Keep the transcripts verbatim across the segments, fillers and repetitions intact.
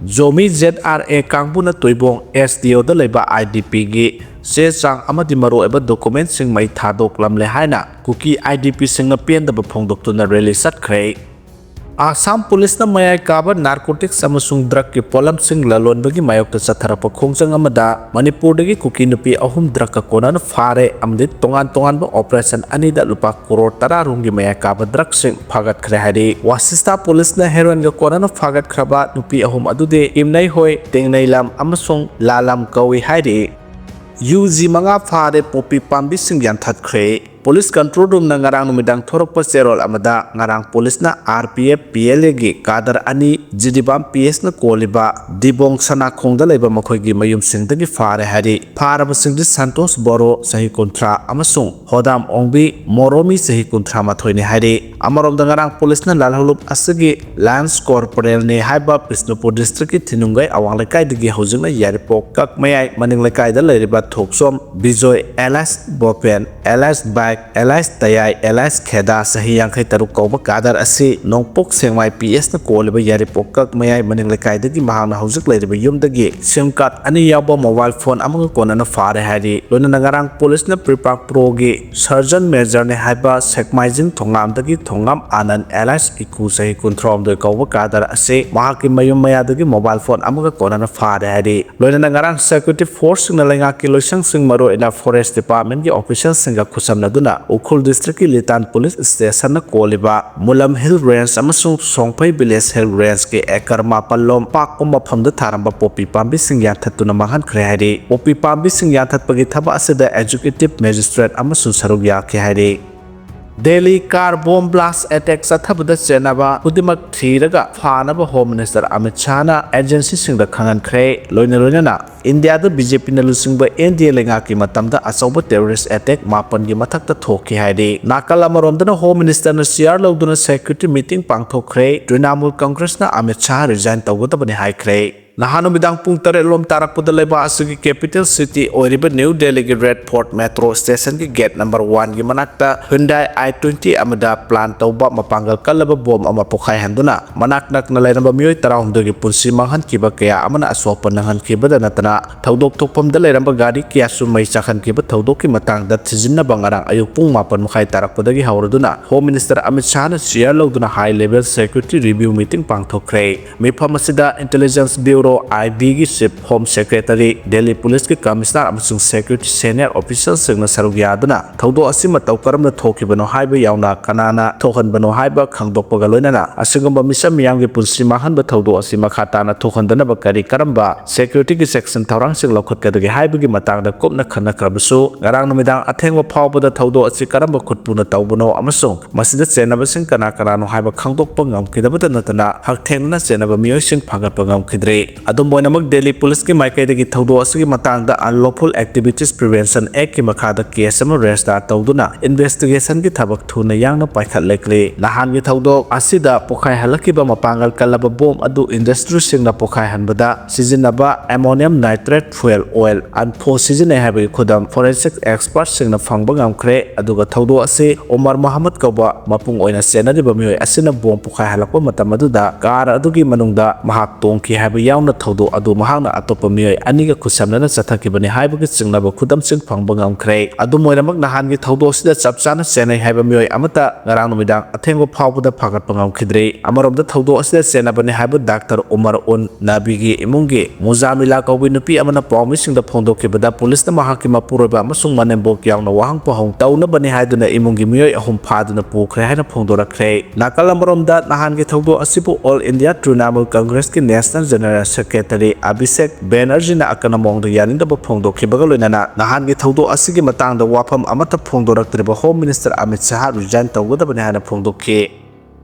Zomi Z R A ꯀꯥꯡꯕꯨꯅ ꯇꯣꯏꯕꯣꯡ S D O ꯗ ꯂꯩꯕ I D P ꯒꯤ ꯆꯦ ꯆꯥꯡ ꯑꯃꯗꯤ ꯃꯔꯨꯑꯣꯏꯕ document ꯁꯤꯡ ꯃꯩ ꯊꯥꯗꯣꯛꯂꯝꯂꯦ ꯍꯥꯏꯅ ꯀꯨꯀꯤ I D P ꯁꯤꯡꯅ ꯄꯦꯟꯗꯕ ꯐꯣꯡꯗꯣꯛꯇꯨꯅ rally ꯆꯠꯈ꯭ꯔꯦ꯫ ꯑꯁꯥꯝ ꯄꯨꯂꯤꯁꯅ ꯃꯌꯥꯏ ꯀꯥꯕ narcotics ꯑꯃꯁꯨꯡ drug ꯀꯤ ꯄꯣꯠꯂꯝꯁꯤꯡ ꯂꯂꯣꯟꯕꯒꯤ ꯃꯥꯌꯣꯛꯇ ꯆꯠꯊꯔꯛꯄ ꯈꯣꯡꯖꯪ ꯑꯃꯗ ꯃꯅꯤꯄꯨꯔꯗꯒꯤ ꯀꯨꯀꯤ ꯅꯨꯄꯤ ꯑꯍꯨꯝ drug ꯀ ꯀꯣꯟꯅꯅ ꯐꯥꯔꯦ ꯑꯃꯗꯤ ꯇꯣꯉꯥꯟ ꯇꯣꯉꯥꯟꯕ operation ꯑꯅꯤꯗ ꯂꯨꯄꯥ ꯀꯣꯔꯣꯔ ꯇꯔꯥ ꯔꯣꯝꯒꯤ ꯃꯌꯥ ꯀꯥꯕ drug ꯁꯤꯡ ꯐꯥꯒꯠꯈ꯭ꯔꯦ ꯍꯥꯏꯔꯤ꯫ ꯋꯥꯁꯤꯁꯇꯥ ꯄꯨꯂꯤꯁꯅ heroin ꯒ ꯀꯣꯟꯅꯅ ꯐꯥꯒꯠꯈ꯭ꯔꯕ ꯅꯨꯄꯤ ꯑꯍꯨꯝ ꯑꯗꯨꯗꯤ ꯏꯝꯅꯩꯍꯣꯏ, ꯇꯦꯡꯅꯩꯂꯝ ꯑꯃꯁꯨꯡ ꯂꯥꯂꯝ ꯀꯧꯏ ꯍꯥꯏꯔꯤ꯫ ꯌꯨ ꯖꯤ ꯃꯉꯥ ꯐꯥꯔꯦ, ꯄꯣꯄꯤ ꯄꯥꯝꯕꯤꯁꯤꯡ ꯌꯥꯟꯊꯠꯈ꯭ꯔꯦ꯫ ꯄꯨꯂꯤꯁ control room ꯅ ꯉꯔꯥꯡ ꯅꯨꯃꯤꯗꯥꯡ ꯊꯣꯔꯛꯄ ꯆꯦꯔꯣꯜ ꯑꯃꯗ ꯉꯔꯥꯡ ꯄꯨꯂꯤꯁꯅ R P F P L A ꯒꯤ cadre ꯑꯅꯤ ꯖꯤꯔꯤꯕꯥꯝ P S ꯅ ꯀꯣꯜꯂꯤꯕ ꯗꯤꯕꯣꯡ ꯁꯅꯥꯈꯣꯡꯗ ꯂꯩꯕ ꯃꯈꯣꯏꯒꯤ ꯃꯌꯨꯝꯁꯤꯡꯗꯒꯤ ꯐꯥꯔꯦ ꯍꯥꯏꯔꯤ꯫ ꯐꯥꯔꯕꯁꯤꯡꯗꯤ ꯁꯟꯇꯣꯁ ꯕꯣꯔꯣ, ꯆꯍꯤ ꯀꯨꯟꯊ꯭ꯔꯥ, ꯑꯃꯁꯨꯡ ꯍꯣꯗꯥꯝ ꯑꯣꯡꯕꯤ ꯃꯣꯔꯣꯃꯤ, ꯆꯍꯤ ꯀꯨꯟꯊ꯭ꯔꯥ ꯃꯥꯊꯣꯏꯅꯤ ꯍꯥꯏꯔꯤ꯫ ꯑꯃꯔꯣꯝꯗ ꯉꯔꯥꯡ ꯄꯨꯂꯤꯁꯅ ꯂꯥꯜꯍꯧꯂꯨꯞ ꯑꯁꯤꯒꯤ Lance Corporal ꯅꯤ ꯍꯥꯏꯕ ꯕꯤꯁꯅꯨꯄꯨꯔ district ꯀꯤ ꯊꯤꯅꯨꯡꯒꯩ ꯑꯋꯥꯡ ꯂꯩꯀꯥꯏꯗꯒꯤ ꯍꯧꯖꯤꯛꯅ ꯌꯥꯏꯔꯤꯄꯣꯛ ꯀꯛꯃꯌꯥꯏ ꯃꯅꯤꯡ ꯂꯩꯀꯥꯏꯗ ꯂꯩꯔꯤꯕ ꯊꯣꯛꯆꯣꯝ Bijoy alias ꯕꯣꯄꯦꯟ alias bike alias ꯇꯌꯥꯏ alias ꯈꯦꯗꯥ, ꯆꯍꯤ ꯌꯥꯡꯈꯩ ꯇꯔꯨꯛ ꯀꯧꯕ cadre ꯑꯁꯤ ꯅꯣꯡꯄꯣꯛ ꯁꯦꯡꯃꯥꯏ P S ꯅ ꯀꯣꯜꯂꯤꯕ ꯌꯥꯏꯔꯤꯄꯣꯛ ꯀꯛꯃꯌꯥꯏ ꯃꯅꯤꯡ ꯂꯩꯀꯥꯏꯗꯒꯤ ꯃꯍꯥꯛꯅ ꯍꯧꯖꯤꯛ ꯂꯩꯔꯤꯕ ꯌꯨꯝꯗꯒꯤ SIM card ꯑꯅꯤ ꯌꯥꯎꯕ mobile phone ꯑꯃꯒ ꯀꯣꯟꯅꯅ ꯐꯥꯔꯦ ꯍꯥꯏꯔꯤ꯫ ꯂꯣꯏꯅꯅ ꯉꯔꯥꯡ ꯄꯨꯂꯤꯁꯅ ꯄ꯭ꯔꯤꯄꯥꯛ ꯄ꯭ꯔꯣꯒꯤ Sergeant Major ꯅꯤ ꯍꯥꯏꯕ ꯁꯦꯛꯃꯥꯏꯖꯤꯡ ꯊꯣꯉꯥꯝꯗꯒꯤ ꯊꯣꯉꯥꯝ ꯑꯥꯅꯟ alias ꯏꯀꯨ, ꯆꯍꯤ ꯀꯨꯟꯊ꯭ꯔꯥꯍꯨꯝꯗꯣꯏ ꯀꯧꯕ cadre ꯑꯁꯤ ꯃꯍꯥꯛꯀꯤ ꯃꯌꯨꯝ ꯃꯌꯥꯗꯒꯤ mobile phone ꯑꯃꯒ ꯀꯣꯟꯅꯅ ꯐꯥꯔꯦ ꯍꯥꯏꯔꯤ꯫ ꯂꯣꯏꯅꯅ ꯉꯔꯥꯡ security force ꯁꯤꯡꯅ ꯂꯩꯉꯥꯛꯀꯤ ꯂꯣꯏꯁꯪꯁꯤꯡ, ꯃꯔꯨꯑꯣꯏꯅ Forest Department ꯀꯤ official ꯁꯤꯡꯒ ꯈꯨꯠꯁꯝꯅꯗꯨꯅ ꯎꯈ꯭ꯔꯨꯜ district ꯀꯤ ꯂꯤꯇꯥꯟ police station ꯅ ꯀꯣꯜꯂꯤꯕ ꯃꯨꯂꯝ Hill Range ꯑꯃꯁꯨꯡ ꯁꯣꯡꯐꯩ Village Hill Range ꯀꯤ acre ꯃꯥꯄꯜ ꯂꯣꯝ ꯄꯥꯛꯄ ꯃꯐꯝꯗ ꯊꯥꯔꯝꯕ ꯄꯣꯄꯤ ꯄꯥꯝꯕꯤꯁꯤꯡ ꯌꯥꯟꯊꯠꯇꯨꯅ ꯃꯥꯡꯍꯟꯈ꯭ꯔꯦ ꯍꯥꯏꯔꯤ꯫ ꯄꯣꯄꯤ ꯄꯥꯝꯕꯤꯁꯤꯡ ꯌꯥꯟꯊꯠꯄꯒꯤ ꯊꯕꯛ ꯑꯁꯤꯗ Executive Magistrate ꯑꯃꯁꯨ ꯁꯔꯨꯛ ꯌꯥꯈꯤ ꯍꯥꯏꯔꯤ꯫ Delhi car bomb blast attack ꯆꯠꯊꯕꯗ ꯆꯦꯟꯅꯕ ꯈꯨꯗꯤꯡꯃꯛ ꯊꯤꯔꯒ ꯐꯥꯅꯕ Home Minister ꯑꯃꯤꯠ ꯁꯥꯍꯅ agency ꯁꯤꯡꯗ ꯈꯪꯍꯟꯈ꯭ꯔꯦ꯫ ꯂꯣꯏꯅ ꯂꯣꯏꯅꯅ ꯏꯟꯗꯤꯌꯥꯗ B J P ꯅ ꯂꯨꯆꯤꯡꯕ N D A ꯂꯩꯉꯥꯛꯀꯤ ꯃꯇꯝꯗ ꯑꯆꯧꯕ terrorist attack ꯃꯥꯄꯟꯒꯤ ꯃꯊꯛꯇ ꯊꯣꯛꯈꯤ ꯍꯥꯏꯔꯤ꯫ ꯅꯥꯀꯜ ꯑꯃꯔꯣꯝꯗꯅ Home Minister ꯅ chair ꯂꯧꯗꯨꯅ security meeting ꯄꯥꯡꯊꯣꯛꯈ꯭ꯔꯦ꯫ Trinamool Congress ꯅ ꯑꯃꯤꯠ ꯁꯥꯍ resign ꯇꯧꯒꯗꯕꯅꯤ ꯍꯥꯏꯈ꯭ꯔꯦ꯫ ꯅꯍꯥꯟ ꯅꯨꯃꯤꯗꯥꯡ ꯄꯨꯡ ꯇꯔꯦꯠ ꯂꯣꯝ ꯇꯥꯔꯛꯄꯗ ꯂꯩꯕꯥꯛ ꯑꯁꯤꯒꯤ capital city ꯑꯣꯏꯔꯤꯕ ꯅ꯭ꯌꯨ ꯗꯦꯜꯂꯤꯒꯤ ꯔꯦꯗ ꯐꯣꯔꯠ ꯃꯦꯇ꯭ꯔꯣ ꯁ꯭ꯇꯦꯁꯟꯒꯤ ꯒꯦꯠ ꯅꯝꯕꯔ ꯋꯥꯟꯒꯤ ꯃꯅꯥꯛꯇ Hyundai i twenty ꯑꯃꯗ ꯄ꯭ꯂꯥꯟ ꯇꯧꯕ ꯃꯄꯥꯡꯒꯜ ꯀꯜꯂꯕ ꯕꯣꯝ ꯑꯃ ꯄꯣꯈꯥꯏꯍꯟꯗꯨꯅ ꯃꯅꯥꯛ ꯅꯛꯅ ꯂꯩꯔꯝꯕ ꯃꯤꯑꯣꯏ ꯇꯔꯥꯍꯨꯝꯗꯣꯏꯒꯤ ꯄꯨꯟꯁꯤ ꯃꯥꯡꯍꯟꯈꯤꯕ ꯀꯌꯥ ꯑꯃꯅ ꯑꯁꯣꯛꯄ ꯅꯪꯍꯟꯈꯤꯕꯗ ꯅꯠꯇꯅ ꯊꯧꯗꯣꯛ ꯊꯣꯛꯐꯝꯗ ꯂꯩꯔꯝꯕ ꯒꯥꯔꯤ ꯀꯌꯥꯁꯨ ꯃꯩ ꯆꯥꯛꯍꯟꯈꯤꯕ ꯊꯧꯗꯣꯛꯀꯤ ꯃꯇꯥꯡꯗ ꯊꯤꯖꯤꯟꯅꯕ ꯉꯔꯥꯡ ꯑꯌꯨꯛ ꯄꯨꯡ ꯃꯥꯄꯟ ꯃꯈꯥꯏ ꯇꯥꯔꯛꯄꯗꯒꯤ ꯍꯧꯔꯗꯨꯅ Home Minister ꯑꯃꯤꯠ ꯁꯥꯍꯅ ꯆꯤꯌꯔ ꯂꯧꯗꯨꯅ high level security review meeting ꯄꯥꯡꯊꯣꯛꯈ꯭ꯔꯦ꯫ ꯃꯤꯐꯝ ꯑꯁꯤꯗ Intelligence Bureau, I B ꯒꯤ Chief, Home Secretary, Delhi Police ꯀꯤ Commissioner ꯑꯃꯁꯨꯡ security senior official ꯁꯤꯡꯅ ꯁꯔꯨꯛ ꯌꯥꯗꯨꯅ ꯊꯧꯗꯣꯛ ꯑꯁꯤ ꯃꯇꯧ ꯀꯔꯝꯅ ꯊꯣꯛꯈꯤꯕꯅꯣ ꯍꯥꯏꯕ ꯌꯥꯎꯅ ꯀꯅꯥꯅ ꯊꯣꯛꯍꯟꯕꯅꯣ ꯍꯥꯏꯕ ꯈꯪꯗꯣꯛꯄꯒ ꯂꯣꯏꯅꯅ ꯑꯁꯤꯒꯨꯝꯕ ꯃꯤꯆꯝ ꯃꯤꯌꯥꯝꯒꯤ ꯄꯨꯟꯁꯤ ꯃꯥꯡꯍꯟꯕ ꯊꯧꯗꯣꯛ ꯑꯁꯤ ꯃꯈꯥ ꯇꯥꯅ ꯊꯣꯛꯍꯟꯗꯅꯕ ꯀꯔꯤ ꯀꯔꯝꯕ security ꯒꯤ section ꯊꯧꯔꯥꯡꯁꯤꯡ ꯂꯧꯈꯠꯀꯗꯒꯦ ꯍꯥꯏꯕꯒꯤ ꯃꯇꯥꯡꯗ ꯀꯨꯞꯅ ꯈꯟꯅꯈ꯭ꯔꯕꯁꯨ, ꯉꯔꯥꯡ ꯅꯨꯃꯤꯗꯥꯡ ꯑꯊꯦꯡꯕ ꯐꯥꯎꯕꯗ ꯊꯧꯗꯣꯛ ꯑꯁꯤ ꯀꯔꯝꯕ ꯈꯨꯠꯄꯨꯅ ꯇꯧꯕꯅꯣ ꯑꯃꯁꯨꯡ ꯃꯁꯤꯗ ꯆꯦꯟꯅꯕꯁꯤꯡ ꯀꯅꯥ ꯀꯅꯥꯅꯣ ꯍꯥꯏꯕ ꯈꯪꯗꯣꯛꯄ ꯉꯝꯈꯤꯗꯕꯇ ꯅꯠꯇꯅ ꯍꯛꯊꯦꯡꯅꯅ ꯆꯦꯟꯅꯕ ꯃꯤꯑꯣꯏꯁꯤꯡ ꯐꯥꯒꯠꯄ ꯉꯝꯈꯤꯗ꯭ꯔꯤ꯫ ꯑꯗꯨꯝ ꯑꯣꯏꯅꯃꯛ, ꯗꯦꯜꯂꯤ ꯄꯨꯂꯤꯁꯀꯤ ꯃꯥꯏꯀꯩꯗꯒꯤ ꯊꯧꯗꯣꯛ ꯑꯁꯤꯒꯤ ꯃꯇꯥꯡꯗ Unlawful Activities Prevention Act ꯀꯤ ꯃꯈꯥꯗ case ꯑꯃ register ꯇꯧꯗꯨꯅ investigation ꯒꯤ ꯊꯕꯛ ꯊꯨꯅ ꯌꯥꯡꯅ ꯄꯥꯏꯈꯠꯂꯛꯂꯤ꯫ ꯅꯍꯥꯟꯒꯤ ꯊꯧꯗꯣꯛ ꯑꯁꯤꯗ ꯄꯣꯈꯥꯏꯍꯜꯂꯛꯈꯤꯕ ꯃꯄꯥꯡꯒꯜ ꯀꯜꯂꯕ ꯕꯣꯝ ꯑꯗꯨ industry ꯁꯤꯡꯅ ꯄꯣꯈꯥꯏꯍꯟꯕꯗ ꯁꯤꯖꯤꯟꯅꯕ ammonium nitrate fuel oil, ꯑꯟꯐꯣ, ꯁꯤꯖꯤꯟꯅꯩ ꯍꯥꯏꯕꯒꯤ ꯈꯨꯗꯝ forensic expert ꯁꯤꯡꯅ ꯐꯪꯕ ꯉꯝꯈ꯭ꯔꯦ꯫ ꯑꯗꯨꯒ ꯊꯧꯗꯣꯛ ꯑꯁꯤ ꯎꯃꯔ ꯃꯣꯍꯝꯃꯗ ꯀꯧꯕ ꯃꯄꯨꯡ ꯑꯣꯏꯅ ꯆꯦꯟꯅꯔꯤꯕ ꯃꯤꯑꯣꯏ ꯑꯁꯤꯅ ꯕꯣꯝ ꯄꯣꯈꯥꯏꯍꯜꯂꯛꯄ ꯃꯇꯝ ꯑꯗꯨꯗ ꯀꯥꯔ ꯑꯗꯨꯒꯤ ꯃꯅꯨꯡꯗ ꯃꯍꯥꯛ ꯇꯣꯡꯈꯤ ꯍꯥꯏꯕ ꯌꯥꯎꯅ ꯊꯧꯗꯣꯛ ꯑꯗꯨ ꯃꯍꯥꯛꯅ ꯑꯇꯣꯞꯄ ꯃꯤꯑꯣꯏ ꯑꯅꯤꯒ ꯈꯨꯠꯁꯝꯅꯅ ꯆꯠꯊꯈꯤꯕꯅꯤ ꯍꯥꯏꯕꯒꯤ ꯆꯤꯡꯅꯕ ꯈꯨꯗꯝꯁꯤꯡ ꯐꯪꯕ ꯉꯝꯈ꯭ꯔꯦ꯫ ꯑꯗꯨꯝ ꯑꯣꯏꯅꯃꯛ, ꯅꯍꯥꯟꯒꯤ ꯊꯧꯗꯣꯛ ꯑꯁꯤꯗ ꯆꯞ ꯆꯥꯅ ꯆꯦꯟꯅꯩ ꯍꯥꯏꯕ ꯃꯤꯑꯣꯏ ꯑꯃꯠꯇ ꯉꯔꯥꯡ ꯅꯨꯃꯤꯗꯥꯡ ꯑꯊꯦꯡꯕ ꯐꯥꯎꯕꯗ ꯐꯥꯒꯠꯄ ꯉꯝꯈꯤꯗ꯭ꯔꯤ꯫ ꯑꯃꯔꯣꯝꯗ, ꯊꯧꯗꯣꯛ ꯑꯁꯤꯗ ꯆꯦꯟꯅꯕꯅꯤ ꯍꯥꯏꯕ ꯗꯥꯛꯇꯔ ꯎꯃꯔ ꯎꯟ ꯅꯥꯕꯤꯒꯤ ꯏꯃꯨꯡꯒꯤ ꯃꯨꯖꯥꯃꯤꯂꯥ ꯀꯧꯕꯤ ꯅꯨꯄꯤ ꯑꯃꯅ ꯄꯥꯎꯃꯤꯁꯤꯡꯗ ꯐꯣꯡꯗꯣꯛꯈꯤꯕꯗ, ꯄꯨꯂꯤꯁꯅ ꯃꯍꯥꯛꯀꯤ ꯃꯄꯨꯔꯣꯏꯕ ꯑꯃꯁꯨꯡ ꯃꯅꯦꯝꯕꯣꯛ ꯌꯥꯎꯅ ꯋꯥꯍꯪ ꯄꯥꯎꯍꯪ ꯇꯧꯅꯕꯅꯤ ꯍꯥꯏꯗꯨꯅ ꯏꯃꯨꯡꯒꯤ ꯃꯤꯑꯣꯏ ꯑꯍꯨꯝ ꯐꯥꯗꯨꯅ ꯄꯨꯈ꯭ꯔꯦ ꯍꯥꯏꯅ ꯐꯣꯡꯗꯣꯔꯛꯈ꯭ꯔꯦ꯫ ꯅꯥꯀꯜ ꯑꯃꯔꯣꯝꯗ, ꯅꯍꯥꯟꯒꯤ ꯊꯧꯗꯣꯛ ꯑꯁꯤꯕꯨ All India Trinamool Congress ꯀꯤ National General Secretary ꯑꯚꯤꯁꯦꯛ ꯕꯦꯅꯔꯖꯤꯅ ꯑꯀꯟꯕ ꯃꯑꯣꯡꯗ ꯌꯥꯅꯤꯡꯗꯕ ꯐꯣꯡꯗꯣꯛꯈꯤꯕꯒ ꯂꯣꯏꯅꯅ ꯅꯍꯥꯟꯒꯤ ꯊꯧꯗꯣꯛ ꯑꯁꯤꯒꯤ ꯃꯇꯥꯡꯗ ꯋꯥꯐꯝ ꯑꯃꯠꯇ ꯐꯣꯡꯗꯣꯔꯛꯇ꯭ꯔꯤꯕ Home Minister Amit Shah resign ꯇꯧꯒꯗꯕꯅꯤ ꯍꯥꯏꯅ ꯐꯣꯡꯗꯣꯛꯈꯤ꯫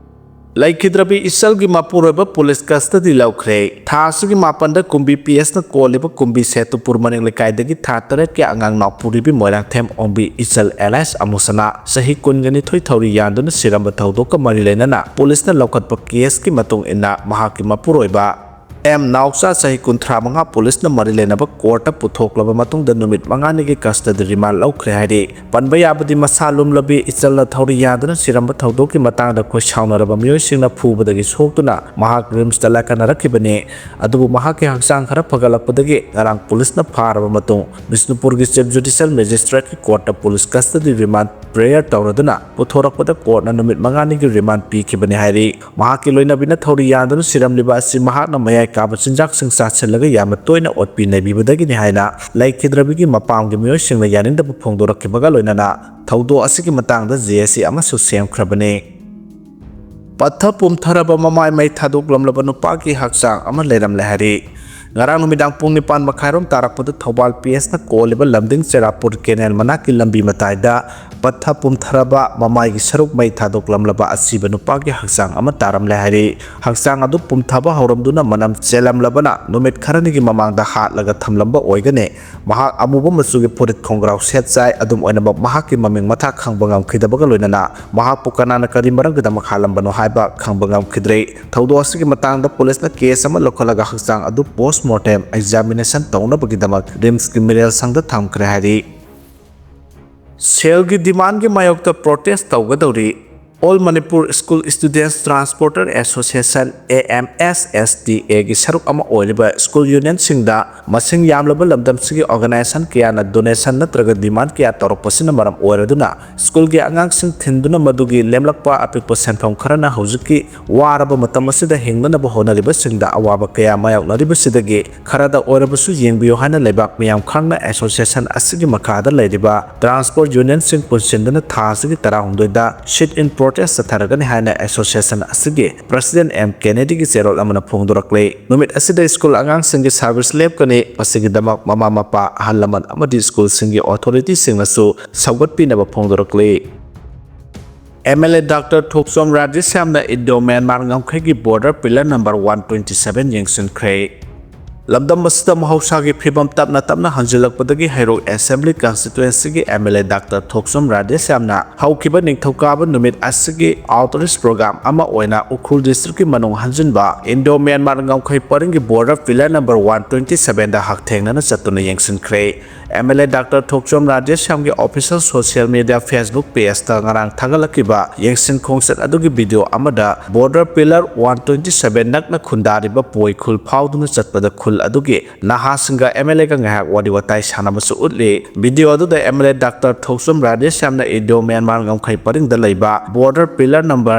ꯂꯩꯈꯤꯗ꯭ꯔꯕꯤ ꯏꯆꯜꯒꯤ ꯃꯄꯨꯔꯣꯏꯕ ꯄꯨꯂꯤꯁ custody ꯂꯧꯈ꯭ꯔꯦ꯫ ꯊꯥ ꯑꯁꯤꯒꯤ ꯃꯥꯄꯟꯗ ꯀꯨꯝꯕꯤ P S ꯅ ꯀꯣꯜꯂꯤꯕ ꯀꯨꯝꯕꯤ ꯁꯦꯇꯨꯄꯨꯔ ꯃꯅꯤꯡ ꯂꯩꯀꯥꯏꯗꯒꯤ ꯊꯥ ꯇꯔꯦꯠꯀꯤ ꯑꯉꯥꯡ ꯅꯥꯎꯄꯨꯔꯤꯕꯤ ꯃꯣꯏꯔꯥꯡꯊꯦꯝ ꯑꯣꯡꯕꯤ ꯏꯆꯜ alias ꯑꯃꯨꯁꯅꯥ, ꯆꯍꯤ ꯀꯨꯟꯒ ꯅꯤꯊꯣꯏ, ꯊꯧꯔꯤ ꯌꯥꯟꯗꯨꯅ ꯁꯤꯔꯝꯕ ꯊꯧꯗꯣꯛꯀ ꯃꯔꯤ ꯂꯩꯅꯅ ꯄꯨꯂꯤꯁꯅ ꯂꯧꯈꯠꯄ case ꯀꯤ ꯃꯇꯨꯡ ꯏꯟꯅ ꯃꯍꯥꯛꯀꯤ ꯃꯄꯨꯔꯣꯏꯕ ꯑꯦꯝ ꯅꯥꯎꯆꯥ, ꯆꯍꯤ ꯀꯨꯟꯊ꯭ꯔꯥ ꯃꯉꯥ, ꯄꯨꯂꯤꯁꯅ ꯃꯔꯤ ꯂꯩꯅꯕ ꯀꯣꯔꯠꯇ ꯄꯨꯊꯣꯛꯂꯕ ꯃꯇꯨꯡꯗ ꯅꯨꯃꯤꯠ ꯃꯉꯥꯅꯤꯒꯤ ꯀꯁꯇꯗꯤ ꯔꯤꯃꯥꯟ ꯂꯧꯈ꯭ꯔꯦ ꯍꯥꯏꯔꯤ꯫ ꯄꯟꯕ ꯌꯥꯕꯗꯤ, ꯃꯁꯥ ꯂꯨꯝꯂꯕꯤ ꯏꯆꯜꯅ ꯊꯧꯔꯤ ꯌꯥꯟꯗꯨꯅ ꯁꯤꯔꯝꯕ ꯊꯧꯗꯣꯛꯀꯤ ꯃꯇꯥꯡꯗ ꯈꯣꯏꯁꯥꯎꯅꯔꯕ ꯃꯤꯑꯣꯏꯁꯤꯡꯅ ꯐꯨꯕꯗꯒꯤ ꯁꯣꯛꯇꯨꯅ ꯃꯍꯥꯛ ꯔꯤꯝꯁꯇ ꯂꯥꯏꯀꯠꯅꯔꯛꯈꯤꯕꯅꯤ꯫ ꯑꯗꯨꯕꯨ ꯃꯍꯥꯛꯀꯤ ꯍꯛꯆꯥꯡ ꯈꯔ ꯐꯒꯠꯂꯛꯄꯗꯒꯤ ꯉꯔꯥꯡ ꯄꯨꯂꯤꯁꯅ ꯐꯥꯔꯕ ꯃꯇꯨꯡ ꯕꯤꯁꯅꯨꯄꯨꯔꯒꯤ ꯆꯤꯐ ꯖꯨꯗꯤꯁꯤꯌꯦꯜ ꯃꯦꯖꯤꯁꯇ꯭ꯔꯦꯠꯀꯤ ꯀꯣꯔꯠꯇ ꯄꯨꯂꯤꯁ ꯀꯁꯇꯗꯤ ꯔꯤꯃꯥꯟ ꯄ꯭ꯔꯦꯌꯔ ꯇꯧꯔꯗꯨꯅ ꯄꯨꯊꯣꯔꯛꯄꯗ ꯀꯣꯔꯠꯅ ꯅꯨꯃꯤꯠ ꯃꯉꯥꯅꯤꯒꯤ ꯔꯤꯃꯥꯟ ꯄꯤꯈꯤꯕꯅꯤ ꯍꯥꯏꯔꯤ꯫ ꯃꯍꯥꯛꯀꯤ ꯂꯣꯏꯅꯕꯤꯅ ꯊꯧꯔꯤ ꯌꯥꯟꯗꯨꯅ ꯁꯤꯔꯝꯂꯤꯕ ꯑꯁꯤ ꯃꯍꯥꯛꯅ ꯃꯌꯥꯏ ꯀꯥꯕ ꯆꯤꯟꯖꯥꯛꯁꯤꯡ ꯆꯥꯁꯤꯜꯂꯒ ꯌꯥꯝꯅ ꯇꯣꯏꯅ ꯑꯣꯠꯄꯤ ꯅꯩꯕꯤꯕꯗꯒꯤꯅꯤ ꯍꯥꯏꯅ ꯂꯩꯈꯤꯗ꯭ꯔꯕꯤꯒꯤ ꯃꯄꯥꯝꯒꯤ ꯃꯤꯑꯣꯏꯁꯤꯡꯅ ꯌꯥꯅꯤꯡꯗꯕ ꯐꯣꯡꯗꯣꯔꯛꯈꯤꯕꯒ ꯂꯣꯏꯅꯅ ꯊꯧꯗꯣꯛ ꯑꯁꯤꯒꯤ ꯃꯇꯥꯡꯗ ꯖꯦ ꯑꯦ ꯁꯤ ꯑꯃꯁꯨ ꯁꯦꯝꯈ꯭ꯔꯕꯅꯤ꯫ ꯄꯠꯊ ꯄꯨꯝꯊꯔꯕ ꯃꯃꯥꯏ ꯃꯩ ꯊꯥꯗꯣꯛꯂꯝꯂꯕ ꯅꯨꯄꯥꯒꯤ ꯍꯛꯆꯥꯡ ꯑꯃ ꯂꯩꯔꯝꯂꯦ ꯍꯥꯏꯔꯤ꯫ ꯉꯔꯥꯡ ꯅꯨꯃꯤꯗꯥꯡ ꯄꯨꯡ ꯅꯤꯄꯥꯟ ꯃꯈꯥꯏꯔꯣꯝ ꯇꯥꯔꯛꯄꯗ ꯊꯧꯕꯥꯜ ꯄꯤ ꯑꯦꯁꯅ ꯀꯣꯜꯂꯤꯕ ꯂꯝꯗꯤꯡ ꯆꯦꯔꯥꯄꯨꯔ ꯀꯦꯅꯦꯜ ꯃꯅꯥꯛꯀꯤ ꯂꯝꯕꯤ ꯃꯇꯥꯏꯗ ꯄꯠꯊ ꯄꯨꯝꯊꯔꯕ ꯃꯃꯥꯏꯒꯤ ꯁꯔꯨꯛ ꯃꯩ ꯊꯥꯗꯣꯛꯂꯝꯂꯕ ꯑꯁꯤꯕ ꯅꯨꯄꯥꯒꯤ ꯍꯛꯆꯥꯡ ꯑꯃ ꯇꯥꯔꯝꯂꯦ ꯍꯥꯏꯔꯤ꯫ ꯍꯛꯆꯥꯡ ꯑꯗꯨ ꯄꯨꯝꯊꯕ ꯍꯧꯔꯝꯗꯨꯅ ꯃꯅꯝ ꯆꯦꯜꯂꯝꯂꯕꯅ ꯅꯨꯃꯤꯠ ꯈꯔꯅꯤꯒꯤ ꯃꯃꯥꯡꯗ ꯍꯥꯠꯂꯒ ꯊꯝꯂꯝꯕ ꯑꯣꯏꯒꯅꯤ꯫ ꯃꯍꯥꯛ ꯑꯃꯨꯕ ꯃꯆꯨꯒꯤ ꯐꯨꯔꯤꯠ ꯈꯣꯡꯒ꯭ꯔꯥꯎ ꯁꯦꯠ ꯆꯥꯏ꯫ ꯑꯗꯨꯝ ꯑꯣꯏꯅꯃꯛ, ꯃꯍꯥꯛꯀꯤ ꯃꯃꯤꯡ ꯃꯊꯥ ꯈꯪꯕ ꯉꯝꯈꯤꯗꯕꯒ ꯂꯣꯏꯅꯅ ꯃꯍꯥꯛꯄꯨ ꯀꯅꯥꯅ ꯀꯔꯤ ꯃꯔꯝꯒꯤꯗꯃꯛ ꯍꯥꯠꯂꯝꯕꯅꯣ ꯍꯥꯏꯕ ꯈꯪꯕ ꯉꯝꯈꯤꯗ꯭ꯔꯦ꯫ ꯊꯧꯗꯣꯛ ꯑꯁꯤꯒꯤ ꯃꯇꯥꯡꯗ ꯄꯨꯂꯤꯁꯅ ꯀꯦꯁ ꯑꯃ ꯂꯧꯈꯠꯂꯒ ꯍꯛꯆꯥꯡ ꯑꯗꯨ ꯄꯣꯁ꯭ꯠꯃꯣꯔꯇꯦꯝ ꯑꯦꯛꯖꯥꯃꯤꯅꯦꯁꯟ ꯇꯧꯅꯕꯒꯤꯗꯃꯛ ꯔꯤꯝꯁꯀꯤ ꯃꯤꯔꯦꯜ ꯁꯪꯗ ꯊꯝꯈ꯭ꯔꯦ ꯍꯥꯏꯔꯤ꯫ ꯁꯦꯜꯒꯤ ꯗꯤꯃꯥꯟꯒꯤ ꯃꯥꯌꯣꯛꯇ ꯄ꯭ꯔꯣꯇꯦꯁ ꯇꯧꯒꯗꯧꯔꯤ꯫ All Manipur School Students Transporter Association, A M S S T ꯑꯦꯒꯤ ꯁꯔꯨꯛ ꯑꯃ ꯑꯣꯏꯔꯤꯕ ꯁ꯭ꯀꯨꯜ ꯌꯨꯅꯤꯌꯟꯁꯤꯡꯗ ꯃꯁꯤꯡ ꯌꯥꯝꯂꯕ ꯂꯝꯗꯝꯁꯤꯒꯤ ꯑꯣꯔꯒꯅꯥꯏꯖꯦꯁꯟ ꯀꯌꯥꯅ ꯗꯣꯅꯦꯁꯟ ꯅꯠꯇ꯭ꯔꯒ ꯗꯤꯃꯥꯟ ꯀꯌꯥ ꯇꯧꯔꯛꯄꯁꯤꯅ ꯃꯔꯝ ꯑꯣꯏꯔꯗꯨꯅ ꯁ꯭ꯀꯨꯜꯒꯤ ꯑꯉꯥꯡꯁꯤꯡ ꯊꯤꯟꯗꯨꯅ ꯃꯗꯨꯒꯤ ꯂꯦꯝꯂꯛꯄ ꯑꯄꯤꯛꯄ ꯁꯦꯟꯐꯝ ꯈꯔꯅ ꯍꯧꯖꯤꯛꯀꯤ ꯋꯥꯔꯕ ꯃꯇꯝ ꯑꯁꯤꯗ ꯍꯤꯡꯅꯅꯕ ꯍꯣꯠꯅꯔꯤꯕꯁꯤꯡꯗ ꯑꯋꯥꯕ ꯀꯌꯥ ꯃꯥꯌꯣꯛꯅꯔꯤꯕꯁꯤꯗꯒꯤ ꯈꯔꯗ ꯑꯣꯏꯔꯕꯁꯨ ꯌꯦꯡꯕꯤꯌꯨ ꯍꯥꯏꯅ ꯂꯩꯕꯥꯛ ꯃꯤꯌꯥꯝ ꯈꯪꯅ ꯑꯦꯁꯣꯁꯤꯌꯦꯁꯟ ꯑꯁꯤꯒꯤ ꯃꯈꯥꯗ ꯂꯩꯔꯤꯕ ꯇ꯭ꯔꯥꯟꯁꯄꯣꯔꯠ ꯌꯨꯅꯤꯌꯟꯁꯤꯡ ꯄꯨꯟꯁꯤꯟꯗꯨꯅ ꯊꯥ ꯑꯁꯤꯒꯤ ꯇꯔꯥꯍꯨꯝꯗꯣꯏꯗ ꯁꯤꯠ ꯏꯟ ꯄ꯭ꯔꯣꯇꯦꯁ ꯆꯠꯊꯔꯒꯅꯤ ꯍꯥꯏꯅ ꯑꯦꯁꯣꯁꯤꯌꯦꯁꯟ ꯑꯁꯤꯒꯤ ꯄ꯭ꯔꯁꯤꯗꯦꯟꯠ ꯑꯦꯝ ꯀꯦꯅꯦꯗꯤꯒꯤ ꯆꯦꯔꯣꯜ ꯑꯃꯅ ꯐꯣꯡꯗꯣꯔꯛꯂꯤ꯫ ꯅꯨꯃꯤꯠ ꯑꯁꯤꯗ ꯁ꯭ꯀꯨꯜ ꯑꯉꯥꯡꯁꯤꯡꯒꯤ ꯁꯥꯔꯚꯤꯁ ꯂꯦꯞꯀꯅꯤ꯫ ꯃꯁꯤꯒꯤꯗꯃꯛ ꯃꯃꯥ ꯃꯄꯥ, ꯑꯍꯜ ꯂꯃꯟ ꯑꯃꯗꯤ ꯁ꯭ꯀꯨꯜꯁꯤꯡꯒꯤ ꯑꯣꯊꯣꯔꯤꯇꯤꯁꯤꯡꯅꯁꯨ ꯁꯧꯒꯠꯄꯤꯅꯕ ꯐꯣꯡꯗꯣꯔꯛꯂꯤ꯫ M L A doctor Thokchom ꯔꯥꯙꯦꯁ꯭ꯌꯥꯝꯅ ꯏꯟꯗꯣ ꯃ꯭ꯌꯥꯟꯃꯥꯔ ꯉꯝꯈꯩꯒꯤ border pillar number one twenty seven ꯌꯦꯡꯁꯤꯟꯈ꯭ꯔꯦ꯫ ꯂꯝꯗꯝ ꯑꯁꯤꯗ ꯃꯍꯧꯁꯥꯒꯤ ꯐꯤꯕꯝ ꯇꯞꯅ ꯇꯞꯅ ꯍꯟꯖꯤꯜꯂꯛꯄꯗꯒꯤ ꯍꯩꯔꯣꯛ Assembly Constituencyꯒꯤ MLA Doctor ꯊꯣꯛꯆꯣꯝ ꯔꯥꯙꯦꯁ꯭ꯌꯥꯝꯅ ꯍꯧꯈꯤꯕ ꯅꯤꯡꯊꯧꯀꯥꯕ ꯅꯨꯃꯤꯠ ꯑꯁꯤꯒꯤ Outreach Program ꯑꯃ ꯑꯣꯏꯅ ꯎꯈ꯭ꯔꯨꯜ Districtꯀꯤ ꯃꯅꯨꯡ ꯍꯟꯖꯤꯟꯕ Indo Myanmar ꯉꯝꯈꯩ ꯄꯔꯤꯡꯒꯤ Border Pillar number one twenty sevenꯗ ꯍꯛꯊꯦꯡꯅꯅ ꯆꯠꯇꯨꯅ ꯌꯦꯡꯁꯤꯟꯈ꯭ꯔꯦ꯫ MLA Doctor ꯊꯣꯛꯆꯣꯝ ꯔꯥꯙꯦꯁ꯭ꯌꯥꯝꯒꯤ Official Social Media Facebook Pageꯇ ꯉꯔꯥꯡ ꯊꯥꯒꯠꯂꯛꯈꯤꯕ ꯌꯦꯡꯁꯤꯟ ꯈꯣꯡꯆꯠ ꯑꯗꯨꯒꯤ video ꯑꯃꯗ Border Pillar one twenty seven ꯅꯛꯅ ꯈꯨꯟꯗꯥꯔꯤꯕ ꯄꯣꯏ ꯈꯨꯜ ꯐꯥꯎꯗꯨꯅ ꯆꯠꯄꯗ ꯈꯨꯜ ꯑꯗꯨꯒꯤ ꯅꯍꯥꯁꯤꯡꯒ MLAꯒ ꯉꯥꯏꯍꯥꯛ ꯋꯥꯔꯤ ꯋꯥꯇꯥꯏ ꯁꯥꯟꯅꯕꯁꯨ ꯎꯠꯂꯤ꯫ Video ꯑꯗꯨꯗ MLA Doctor ꯊꯣꯛꯆꯣꯝ ꯔꯥꯙꯦꯁ꯭ꯌꯥꯝꯅ Indo Myanmar ꯉꯝꯈꯩ ꯄꯔꯤꯡꯗ ꯂꯩꯕ Border Pillar number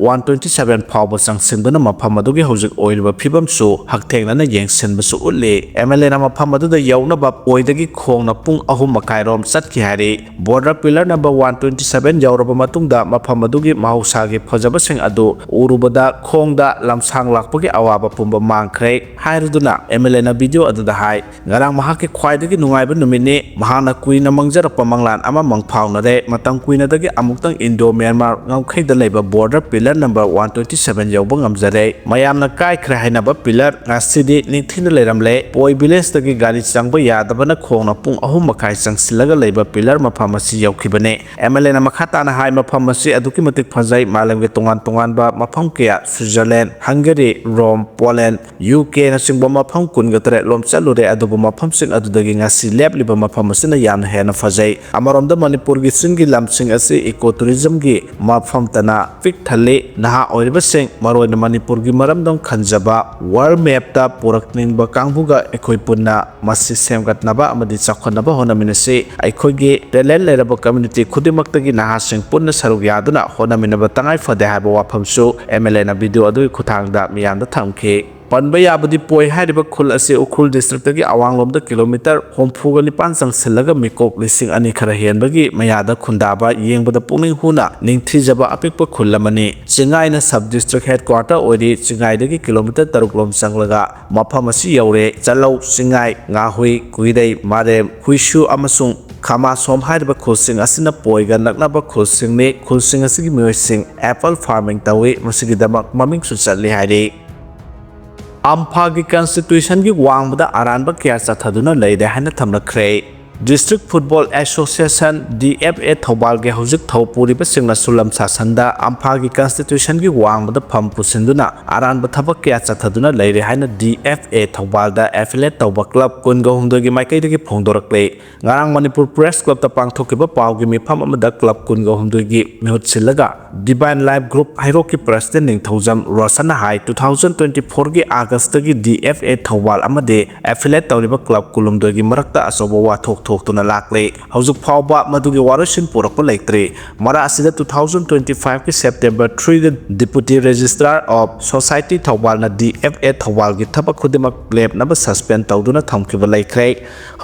one twenty seven ꯐꯥꯎꯕ ꯆꯪꯁꯤꯟꯗꯨꯅ ꯃꯐꯝ ꯑꯗꯨꯒꯤ ꯍꯧꯖꯤꯛ ꯑꯣꯏꯔꯤꯕ ꯐꯤꯕꯝꯁꯨ ꯍꯛꯊꯦꯡꯅꯅ ꯌꯦꯡꯁꯤꯟꯕꯁꯨ ꯎꯠꯂꯤ꯫ MLAꯅ ꯃꯐꯝ ꯑꯗꯨꯗ ꯌꯧꯅꯕ ꯄꯣꯏꯗꯒꯤ ꯈꯣꯡꯅ ꯄꯨꯡ ꯑꯍꯨꯝ ꯃꯈꯥꯏꯔꯣꯝ ꯆꯠꯈꯤ ꯍꯥꯏꯔꯤ꯫ Border Pillar number one twenty seven ꯌꯧꯔꯕ ꯃꯇꯨꯡꯗ ꯃꯐꯝ ꯑꯗꯨꯒꯤ ꯃꯍꯧꯁꯥꯒꯤ ꯐꯖꯕꯁꯤꯡ ꯑꯗꯨ ꯎꯔꯨꯕꯗ ꯈꯣꯡꯗ ꯂꯝꯁꯥꯡ ꯂꯥꯛꯄꯒꯤ ꯑꯋꯥꯕ ꯄꯨꯝꯕ ꯃꯥꯡꯈ꯭ꯔꯦ ꯍꯥꯏꯔꯗꯨꯅ MLAꯅ video ꯑꯗꯨꯗ ꯍꯥꯏ꯫ ꯉꯔꯥꯡ ꯃꯍꯥꯛꯀꯤ ꯈ꯭ꯋꯥꯏꯗꯒꯤ ꯅꯨꯡꯉꯥꯏꯕ ꯅꯨꯃꯤꯠꯅꯤ꯫ ꯃꯍꯥꯛꯅ ꯀꯨꯏꯅ ꯃꯪꯖꯔꯛꯄ ꯃꯪꯂꯥꯟ ꯑꯃ ꯃꯪꯐꯥꯎꯅꯔꯦ꯫ ꯃꯇꯝ ꯀꯨꯏꯅꯗꯒꯤ ꯑꯃꯨꯛꯇꯪ Indo Myanmar ꯉꯝꯈꯩꯗ ꯂꯩꯕ Border Pillar number one twenty seven ꯌꯧꯕ ꯉꯝꯖꯔꯦ꯫ ꯃꯌꯥꯝꯅ ꯀꯥꯏꯈ꯭ꯔꯦ ꯍꯥꯏꯅꯕ pillar ꯉꯁꯤꯗꯤ ꯅꯤꯡꯊꯤꯅ ꯂꯩꯔꯝꯂꯦ꯫ ꯄꯣꯏ villageꯇꯒꯤ ꯒꯥꯔꯤ ꯆꯪꯕ ꯌꯥꯗꯕꯅ ꯈꯣꯡꯅ ꯄꯨꯡ ꯑꯍꯨꯝ ꯃꯈꯥꯏ ꯆꯪꯁꯤꯜꯂꯒ ꯂꯩꯕ pillar ꯃꯐꯝ ꯑꯁꯤ ꯌꯧꯈꯤꯕꯅꯦ꯫ MLAꯅ ꯃꯈꯥ ꯇꯥꯅ ꯍꯥꯏ, ꯃꯐꯝ ꯑꯁꯤ ꯑꯗꯨꯛꯀꯤ ꯃꯇꯤꯛ ꯐꯖꯩ꯫ ꯃꯥꯂꯦꯝꯒꯤ ꯇꯣꯉꯥꯟ ꯇꯣꯉꯥꯟꯕ ꯃꯐꯝ ꯀꯌꯥ, Switzerland, Hungary, Rome, Poland, UKꯅꯆꯤꯡꯕ ꯃꯐꯝ ꯀꯨꯟꯒ ꯇꯔꯦꯠ ꯂꯣꯝ ꯆꯠꯂꯨꯔꯦ, ꯑꯗꯨꯕꯨ ꯃꯐꯝꯁꯤꯡ ꯑꯗꯨꯗꯒꯤ ꯉꯁꯤ ꯂꯦꯞꯂꯤꯕ ꯃꯐꯝ ꯑꯁꯤꯅ ꯌꯥꯝꯅ ꯍꯦꯟꯅ ꯐꯖꯩ꯫ ꯑꯃꯔꯣꯝꯗ ꯃꯅꯤꯄꯨꯔꯒꯤ ꯆꯤꯡꯒꯤ ꯂꯝꯁꯤꯡ ꯑꯁꯤ eco tourismꯒꯤ ꯃꯐꯝꯇꯅ ꯄꯤꯛ ꯊꯜꯂꯤ꯫ ꯅꯍꯥ ꯑꯣꯏꯔꯤꯕꯁꯤꯡ, ꯃꯔꯨꯑꯣꯏꯅ ꯃꯅꯤꯄꯨꯔꯒꯤ ꯃꯔꯝꯗꯝ ꯈꯟꯖꯕ, world mapꯇ ꯄꯨꯔꯛꯅꯤꯡꯕ ꯀꯥꯡꯕꯨꯒ ꯑꯩꯈꯣꯏ ꯄꯨꯟꯅ ꯃꯁꯤ ꯁꯦꯝꯒꯠꯅꯕ ꯑꯃꯗꯤ ꯆꯥꯎꯈꯠꯅꯕ ꯍꯣꯠꯅꯃꯤꯟꯅꯁꯤ꯫ ꯑꯩꯈꯣꯏꯒꯤ talent ꯂꯩꯔꯕ community ꯈꯨꯗꯤꯡꯃꯛꯇꯒꯤ ꯅꯍꯥꯁꯤꯡ ꯄꯨꯟꯅ ꯁꯔꯨꯛ ꯌꯥꯗꯨꯅ ꯍꯣꯠꯅꯃꯤꯟꯅꯕ ꯇꯉꯥꯏ ꯐꯗꯦ ꯍꯥꯏꯕ ꯋꯥꯐꯝꯁꯨ MLAꯅ video ꯑꯗꯨꯒꯤ ꯈꯨꯠꯊꯥꯡꯗ ꯃꯤꯌꯥꯝꯗ ꯊꯝꯈꯤ꯫ ꯄꯟꯕ ꯌꯥꯕꯗꯤ ꯄꯣꯏ ꯍꯥꯏꯔꯤꯕ ꯈꯨꯜ ꯑꯁꯤ ꯎꯈ꯭ꯔꯨꯜ districtꯇꯒꯤ ꯑꯋꯥꯡꯂꯣꯝꯗ kilometre ꯍꯨꯝꯐꯨꯒ ꯅꯤꯄꯥꯟ ꯆꯪꯁꯤꯜꯂꯒ ꯃꯤꯀꯣꯛ ꯂꯤꯁꯤꯡ ꯑꯅꯤ ꯈꯔ ꯍꯦꯟꯕꯒꯤ ꯃꯌꯥꯗ ꯈꯨꯟꯗꯥꯕ, ꯌꯦꯡꯕꯗ ꯄꯨꯛꯅꯤꯡ ꯍꯨꯅ ꯅꯤꯡꯊꯤꯖꯕ ꯑꯄꯤꯛꯄ ꯈꯨꯜ ꯑꯃꯅꯤ꯫ ꯆꯤꯡꯉꯥꯏꯅ sub district headquarter ꯑꯣꯏꯔꯤ꯫ ꯆꯤꯡꯉꯥꯏꯗꯒꯤ kilometre ꯇꯔꯨꯛ ꯂꯣꯝ ꯆꯪꯂꯒ ꯃꯐꯝ ꯑꯁꯤ ꯌꯧꯔꯦ꯫ ꯆꯂꯧ, ꯆꯤꯡꯉꯥꯏ, ꯉꯥꯍꯨꯏ, ꯀꯨꯏꯔꯩ, ꯃꯥꯔꯦꯝ, ꯍꯨꯏꯁꯨ ꯑꯃꯁꯨꯡ ꯈꯥꯃꯥꯁꯣꯝ ꯍꯥꯏꯔꯤꯕ ꯈꯨꯜꯁꯤꯡ ꯑꯁꯤꯅ ꯄꯣꯏꯒ ꯅꯛꯅꯕ ꯈꯨꯜꯁꯤꯡꯅꯤ꯫ ꯈꯨꯜꯁꯤꯡ ꯑꯁꯤꯒꯤ ꯃꯤꯑꯣꯏꯁꯤꯡ apple farming ꯇꯧꯏ꯫ ꯃꯁꯤꯒꯤꯗꯃꯛ ꯃꯃꯤꯡꯁꯨ ꯆꯠꯂꯤ ꯍꯥꯏꯔꯤ꯫ ꯑꯝꯐꯥꯒꯤ constitutionꯒꯤ ꯋꯥꯡꯃꯗ ꯑꯔꯥꯟꯕ ꯀꯌꯥ ꯆꯠꯊꯗꯨꯅ ꯂꯩꯔꯦ ꯍꯥꯏꯅ ꯊꯝꯂꯛꯈ꯭ꯔꯦ꯫ District Football Association, D F A, ꯊꯧꯕꯥꯜꯒꯤ ꯍꯧꯖꯤꯛ ꯊꯧ ꯄꯨꯔꯤꯕꯁꯤꯡꯅꯁꯨ ꯂꯝꯁꯥꯁꯟꯗ ꯑꯝꯐꯥꯒꯤ constitutionꯒꯤ ꯋꯥꯡꯃꯗ ꯐꯝ ꯄꯨꯁꯤꯟꯗꯨꯅ ꯑꯔꯥꯟꯕ ꯊꯕꯛ ꯀꯌꯥ ꯆꯠꯊꯗꯨꯅ ꯂꯩꯔꯦ ꯍꯥꯏꯅ D F A ꯊꯧꯕꯥꯜꯗ affiliate ꯇꯧꯕ club ꯀꯨꯟꯒ ꯍꯨꯝꯗꯣꯏꯒꯤ ꯃꯥꯏꯀꯩꯗꯒꯤ ꯐꯣꯡꯗꯣꯔꯛꯂꯦ꯫ ꯉꯔꯥꯡ ꯃꯅꯤꯄꯨꯔ Press Clubꯇ ꯄꯥꯡꯊꯣꯛꯈꯤꯕ ꯄꯥꯎꯒꯤ ꯃꯤꯐꯝ ꯑꯃꯗ club ꯀꯨꯟꯒ ꯍꯨꯝꯗꯣꯏꯒꯤ ꯃꯤꯍꯨꯠ ꯁꯤꯜꯂꯒ Divine Life Group ꯍꯩꯔꯣꯛꯀꯤ President Ningthoujam ꯔꯣꯁꯟꯅ high, two thousand twenty-fourꯒꯤ Augustꯇꯒꯤ D F A Thoubal ꯑꯃꯗꯤ affiliate ꯇꯧꯔꯤꯕ club ꯀꯨꯟꯍꯨꯝꯗꯣꯏꯒꯤ ꯃꯔꯛꯇ ꯑꯆꯧꯕ ꯋꯥꯊꯣꯛ ꯊꯣꯛꯇꯨꯅ ꯂꯥꯛꯂꯦ꯫ ꯍꯧꯖꯤꯛ ꯐꯥꯎꯕ ꯃꯗꯨꯒꯤ ꯋꯥꯔꯣꯏꯁꯤꯟ ꯄꯨꯔꯛꯄ ꯂꯩꯇ꯭ꯔꯤ꯫ ꯃꯔꯛ ꯑꯁꯤꯗ two thousand twenty-fiveꯀꯤ September threeꯗ Deputy Registrar of Society ꯊꯧꯕꯥꯜꯅ D F A ꯊꯧꯕꯥꯜꯒꯤ ꯊꯕꯛ ꯈꯨꯗꯤꯡꯃꯛ ꯂꯦꯞꯅꯕ suspend ꯇꯧꯗꯨꯅ ꯊꯝꯈꯤꯕ ꯂꯩꯈ꯭ꯔꯦ꯫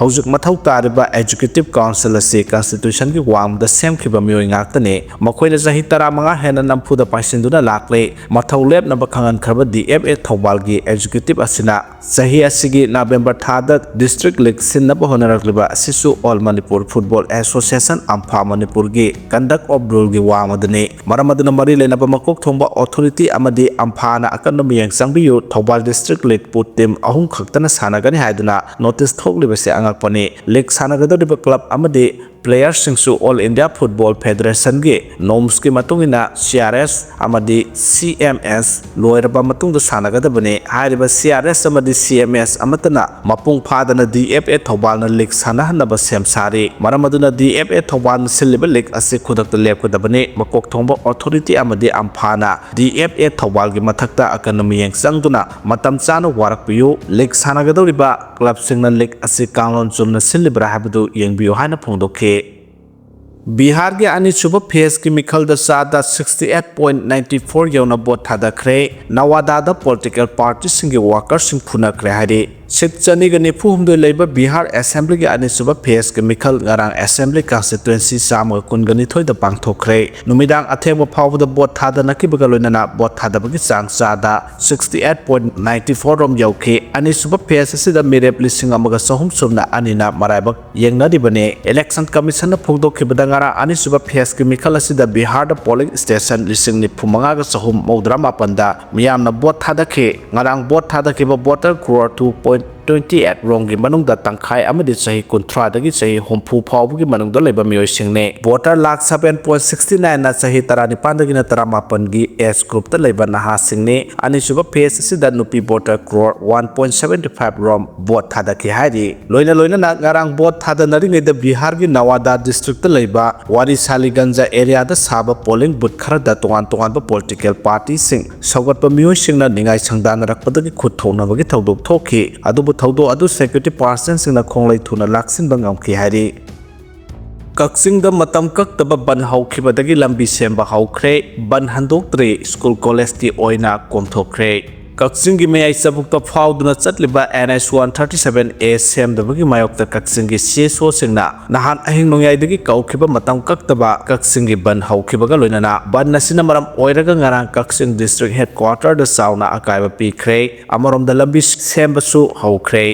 ꯍꯧꯖꯤꯛ ꯃꯊꯧ ꯇꯥꯔꯤꯕ Executive Council ꯑꯁꯤ constitutionꯒꯤ ꯋꯥꯡꯃꯗ ꯁꯦꯝꯈꯤꯕ ꯃꯤꯑꯣꯏ ꯉꯥꯛꯇꯅꯤ꯫ ꯃꯈꯣꯏꯅ ꯆꯍꯤ ꯇꯔꯥꯃꯉꯥ ꯍꯦꯟꯅ ꯅꯝꯐꯨꯗ ꯄꯥꯏꯁꯤꯟꯗꯨꯅ ꯂꯥꯛꯂꯦ꯫ ꯃꯊꯧ ꯂꯦꯞꯅꯕ ꯈꯪꯍꯟꯈ꯭ꯔꯕ D F A ꯊꯧꯕꯥꯜꯒꯤ executive ꯑꯁꯤꯅ ꯆꯍꯤ ꯑꯁꯤꯒꯤ November ꯊꯥꯗ District League ꯁꯤꯟꯅꯕ ꯍꯣꯠꯅꯔꯛꯂꯤꯕ ꯑꯁꯤꯁꯨ All Manipur Football Association, ꯑꯝꯐꯥ ꯃꯅꯤꯄꯨꯔꯒꯤ conduct of ruleꯒꯤ ꯋꯥꯡꯃꯗꯅꯤ꯫ ꯃꯔꯝ ꯑꯗꯨꯅ ꯃꯔꯤ ꯂꯩꯅꯕ ꯃꯀꯣꯛ ꯊꯣꯡꯕ authority ꯑꯃꯗꯤ ꯑꯝꯐꯥꯅ ꯑꯀꯟꯕ ꯃꯤꯠꯌꯦꯡ ꯆꯪꯕꯤꯌꯨ꯫ ꯊꯧꯕꯥꯜ District Leagueꯄꯨ team ꯑꯍꯨꯝ ꯈꯛꯇꯅ ꯁꯥꯟꯅꯒꯅꯤ ꯍꯥꯏꯗꯨꯅ notice ꯊꯣꯛꯂꯤꯕꯁꯤ ꯑꯉꯛꯄꯅꯤ꯫ League ꯁꯥꯟꯅꯒꯗꯧꯔꯤꯕ club ꯑꯃꯗꯤ playerꯁꯤꯡꯁꯨ All India Football Federationꯒꯤ normsꯀꯤ ꯃꯇꯨꯡ ꯏꯟꯅ C R S ꯑꯃꯗꯤ C M S ꯂꯣꯏꯔꯕ ꯃꯇꯨꯡꯗ ꯁꯥꯟꯅꯒꯗꯕꯅꯤ꯫ ꯍꯥꯏꯔꯤꯕ C R S ꯑꯃꯗꯤ C M S ꯑꯃꯠꯇꯅ ꯃꯄꯨꯡ ꯐꯥꯗꯅ D F A ꯊꯧꯕꯥꯜꯅ league ꯁꯥꯟꯅꯍꯟꯅꯕ ꯁꯦꯝ ꯁꯥꯔꯤ꯫ ꯃꯔꯝ ꯑꯗꯨꯅ D F A ꯊꯧꯕꯥꯜꯅ ꯁꯤꯜꯂꯤꯕ league ꯑꯁꯤ ꯈꯨꯗꯛꯇ ꯂꯦꯞꯀꯗꯕꯅꯤ꯫ ꯃꯀꯣꯛ ꯊꯣꯡꯕ authority ꯑꯃꯗꯤ ꯑꯝꯐꯥꯅ D F A ꯊꯧꯕꯥꯜꯒꯤ ꯃꯊꯛꯇ ꯑꯀꯟꯕ ꯃꯤꯠꯌꯦꯡ ꯆꯪꯗꯨꯅ ꯃꯇꯝ ꯆꯥꯅ ꯋꯥꯔꯛꯄꯤꯌꯨ꯫ League ꯁꯥꯟꯅꯒꯗꯧꯔꯤꯕ clubꯁꯤꯡꯅ league ꯑꯁꯤ ꯀꯥꯡꯂꯣꯟ ꯆꯨꯝꯅ ꯁꯤꯜꯂꯤꯕ꯭ꯔꯥ ꯍꯥꯏꯕꯗꯨ ꯌꯦꯡꯕꯤꯌꯨ ꯍꯥꯏꯅ ꯐꯣꯡꯗꯣꯛꯈꯤ꯫ ꯕꯤꯍꯥꯔꯒꯤ ꯑꯅꯤꯁꯨꯕ phaseꯀꯤ ꯃꯤꯈꯜꯗ ꯆꯥꯗ sixty eight point ninety four ꯌꯧꯅ vote ꯊꯥꯗꯈ꯭ꯔꯦ꯫ ꯅꯋꯥꯗꯥꯗ political partyꯁꯤꯡꯒꯤ workerꯁꯤꯡ ꯐꯨꯅꯈ꯭ꯔꯦ ꯍꯥꯏꯔꯤ꯫ ꯁꯤꯠ ꯆꯅꯤꯒ ꯅꯤꯐꯨ ꯍꯨꯝꯗꯣꯏ ꯂꯩꯕ ꯕꯤꯍꯥꯔ ꯑꯦꯁꯦꯝꯕ꯭ꯂꯤꯒꯤ ꯑꯅꯤꯁꯨꯕ ꯐꯦꯁꯀꯤ ꯃꯤꯈꯜ ꯉꯔꯥꯡ ꯑꯦꯁꯦꯝꯕ꯭ꯂꯤ ꯀꯟꯁꯇꯤꯇ꯭ꯋꯦꯟꯁꯤ ꯆꯥꯝꯃꯒ ꯀꯨꯟꯒ ꯅꯤꯊꯣꯏꯗ ꯄꯥꯡꯊꯣꯛꯈ꯭ꯔꯦ꯫ ꯅꯨꯃꯤꯗꯥꯡ ꯑꯊꯦꯡꯕ ꯐꯥꯎꯕꯗ ꯚꯣꯠ ꯊꯥꯗꯅꯈꯤꯕꯒ ꯂꯣꯏꯅꯅ ꯚꯣꯠ ꯊꯥꯗꯕꯒꯤ ꯆꯥꯡ ꯆꯥꯗ sixty eight point ninety four ꯔꯣꯝ ꯌꯧꯈꯤ꯫ ꯑꯅꯤꯁꯨꯕ ꯐꯦꯁ ꯑꯁꯤꯗ ꯃꯤꯔꯦꯞ ꯂꯤꯁꯤꯡ ꯑꯃꯒ ꯆꯍꯨꯝ ꯁꯨꯞꯅ ꯑꯅꯤꯅ ꯃꯔꯥꯏꯕꯛ ꯌꯦꯡꯅꯔꯤꯕꯅꯤ꯫ ꯏꯂꯦꯛꯁꯟ ꯀꯃꯤꯁꯟꯅ ꯐꯣꯡꯗꯣꯛꯈꯤꯕꯗ ꯉꯔꯥꯡ ꯑꯅꯤꯁꯨꯕ ꯐꯦꯁꯀꯤ ꯃꯤꯈꯜ ꯑꯁꯤꯗ ꯕꯤꯍꯥꯔꯗ ꯄꯣꯂꯤꯡ ꯁ꯭ꯇꯦꯁꯟ ꯂꯤꯁꯤꯡ ꯅꯤꯐꯨ ꯃꯉꯥꯒ ꯆꯍꯨꯝ ꯃꯧꯗ꯭ꯔꯥ ꯃꯥꯄꯟꯗ ꯃꯤꯌꯥꯝꯅ ꯚꯣꯠ ꯊꯥꯗꯈꯤ꯫ ꯉꯔꯥꯡ ꯚꯣꯠ ꯊꯥꯗꯈꯤꯕ voter crore two point twenty eight ꯔꯣꯝꯒꯤ ꯃꯅꯨꯡꯗ ꯇꯪꯈꯥꯏ ꯑꯃꯗꯤ ꯆꯍꯤ ꯀꯨꯟꯊ꯭ꯔꯥꯗꯒꯤ ꯆꯍꯤ ꯍꯨꯝꯐꯨ ꯐꯥꯎꯕꯒꯤ ꯃꯅꯨꯡꯗ ꯂꯩꯕ ꯃꯤꯑꯣꯏꯁꯤꯡꯅꯤ꯫ Voter lakh seven point sixty nineꯅ ꯆꯍꯤ ꯇꯔꯥꯅꯤꯄꯥꯟꯗꯒꯤꯅ ꯇꯔꯥꯃꯥꯄꯟꯒꯤ ꯑꯦꯖ ꯒ꯭ꯔꯨꯞꯇ ꯂꯩꯕ ꯅꯍꯥꯁꯤꯡꯅꯤ꯫ ꯑꯅꯤꯁꯨꯕ ꯐꯦꯁ ꯑꯁꯤꯗ ꯅꯨꯄꯤ voter crore one point seventy five ꯔꯣꯝ ꯚꯣꯠ ꯊꯥꯗꯈꯤ ꯍꯥꯏꯔꯤ꯫ ꯂꯣꯏꯅ ꯂꯣꯏꯅꯅ ꯉꯔꯥꯡ ꯚꯣꯠ ꯊꯥꯗꯅꯔꯤꯉꯩꯗ ꯕꯤꯍꯥꯔꯒꯤ ꯅꯋꯥꯗꯥ ꯗꯤꯁꯇ꯭ꯔꯤꯛꯇ ꯂꯩꯕ ꯋꯥꯔꯤꯁꯥꯂꯤꯒꯟꯖ ꯑꯦꯔꯤꯌꯥꯗ ꯁꯥꯕ ꯄꯣꯂꯤꯡ ꯕꯨꯠ ꯈꯔꯗ ꯇꯣꯉꯥꯟ ꯇꯣꯉꯥꯟꯕ ꯄꯣꯂꯤꯇꯤꯀꯦꯜ ꯄꯥꯔꯇꯤꯁꯤꯡ ꯁꯧꯒꯠꯄ ꯃꯤꯑꯣꯏꯁꯤꯡꯅ ꯅꯤꯡꯉꯥꯏ ꯁꯪꯗꯥꯅꯔꯛꯄꯗꯒꯤ ꯈꯨꯠ ꯊꯣꯛꯅꯕꯒꯤ ꯊꯧꯗꯣꯛ ꯊꯣꯛꯈꯤ꯫ ꯑꯗꯨꯕꯨ ꯊꯧꯗꯣꯛ ꯑꯗꯨ ꯁꯦꯀ꯭ꯌꯨꯔꯤꯇꯤ ꯄꯥꯔꯁꯟꯁꯤꯡꯅ ꯈꯣꯡꯂꯩ ꯊꯨꯅ ꯂꯥꯛꯁꯤꯟꯕ ꯉꯝꯈꯤ ꯍꯥꯏꯔꯤ꯫ ꯀꯛꯆꯤꯡꯗ ꯃꯇꯝ ꯀꯛꯇꯕ ꯕꯟ ꯍꯧꯈꯤꯕꯗꯒꯤ ꯂꯝꯕꯤ ꯁꯦꯝꯕ ꯍꯧꯈ꯭ꯔꯦ꯫ ꯕꯟ ꯍꯟꯗꯣꯛꯇ꯭ꯔꯤ, ꯁ꯭ꯀꯨꯜ ꯀꯣꯂꯦꯖꯀꯤ ꯑꯣꯏꯅ ꯀꯣꯝꯊꯣꯛꯈ꯭ꯔꯦ꯫ ꯀꯛꯆꯤꯡꯒꯤ ꯃꯌꯥꯏ ꯆꯕꯨꯛꯇ ꯐꯥꯎꯗꯨꯅ ꯆꯠꯂꯤꯕ NH one thirty seven A ꯁꯦꯝꯗꯕꯒꯤ ꯃꯥꯌꯣꯛꯇ ꯀꯛꯆꯤꯡꯒꯤ CSOꯁꯤꯡꯅ ꯅꯍꯥꯟ ꯑꯍꯤꯡ ꯅꯣꯡꯌꯥꯏꯗꯒꯤ ꯀꯧꯈꯤꯕ ꯃꯇꯝ ꯀꯛꯇꯕ ꯀꯛꯆꯤꯡꯒꯤ ꯕꯟ ꯍꯧꯈꯤꯕꯒ ꯂꯣꯏꯅꯅ ꯕꯟ ꯑꯁꯤꯅ ꯃꯔꯝ ꯑꯣꯏꯔꯒ ꯉꯔꯥꯡ ꯀꯛꯆꯤꯡ ꯗꯤꯁꯇ꯭ꯔꯤꯛ ꯍꯦꯗꯀ꯭ꯋꯥꯇꯔꯗ ꯆꯥꯎꯅ ꯑꯀꯥꯏꯕ ꯄꯤꯈ꯭ꯔꯦ꯫ ꯑꯃꯔꯣꯝꯗ ꯂꯝꯕꯤ ꯁꯦꯝꯕꯁꯨ ꯍꯧꯈ꯭ꯔꯦ꯫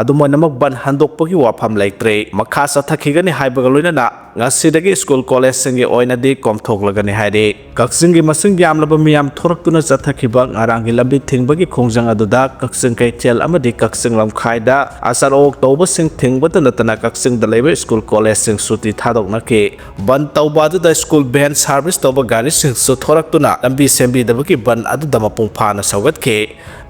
ꯑꯗꯨꯝ ꯑꯣꯏꯅꯃꯛ ꯕꯟ ꯍꯟꯗꯣꯛꯄꯒꯤ ꯋꯥꯐꯝ ꯂꯩꯇ꯭ꯔꯦ꯫ ꯃꯈꯥ ꯆꯠꯊꯈꯤꯒꯅꯤ ꯍꯥꯏꯕꯒ ꯂꯣꯏꯅꯅ ꯉꯁꯤꯗꯒꯤ ꯁ꯭ꯀꯨꯜ ꯀꯣꯂꯦꯖꯁꯤꯡꯒꯤ ꯑꯣꯏꯅꯗꯤ ꯀꯣꯝꯊꯣꯛꯂꯒꯅꯤ ꯍꯥꯏꯔꯤ꯫ ꯀꯛꯆꯤꯡꯒꯤ ꯃꯁꯤꯡ ꯌꯥꯝꯂꯕ ꯃꯤꯌꯥꯝ ꯊꯣꯔꯛꯇꯨꯅ ꯆꯠꯊꯈꯤꯕ ꯉꯔꯥꯡꯒꯤ ꯂꯝꯕꯤ ꯊꯤꯡꯕꯒꯤ ꯈꯣꯡꯖꯪ ꯑꯗꯨꯗ ꯀꯛꯆꯤꯡ ꯀꯩꯊꯦꯜ ꯑꯃꯗꯤ ꯀꯛꯆꯤꯡ ꯂꯝꯈꯥꯏꯗ ꯑꯆꯥꯔ ꯑꯣꯛ ꯇꯧꯕꯁꯤꯡ ꯊꯤꯡꯕꯇ ꯅꯠꯇꯅ ꯀꯛꯆꯤꯡꯗ ꯂꯩꯕ ꯁ꯭ꯀꯨꯜ ꯀꯣꯂꯦꯖꯁꯤꯡ ꯁꯨꯇꯤ ꯊꯥꯗꯣꯛꯅꯈꯤ꯫ ꯕꯟ ꯇꯧꯕ ꯑꯗꯨꯗ ꯁ꯭ꯀꯨꯜ ꯚꯦꯟ ꯁꯥꯔꯚꯤꯁ ꯇꯧꯕ ꯒꯥꯔꯤꯁꯤꯡꯁꯨ ꯊꯣꯔꯛꯇꯨꯅ ꯂꯝꯕꯤ ꯁꯦꯝꯕꯤꯗꯕꯒꯤ ꯕꯟ ꯑꯗꯨꯗ ꯃꯄꯨꯡ ꯐꯥꯅ ꯁꯧꯒꯠꯈꯤ꯫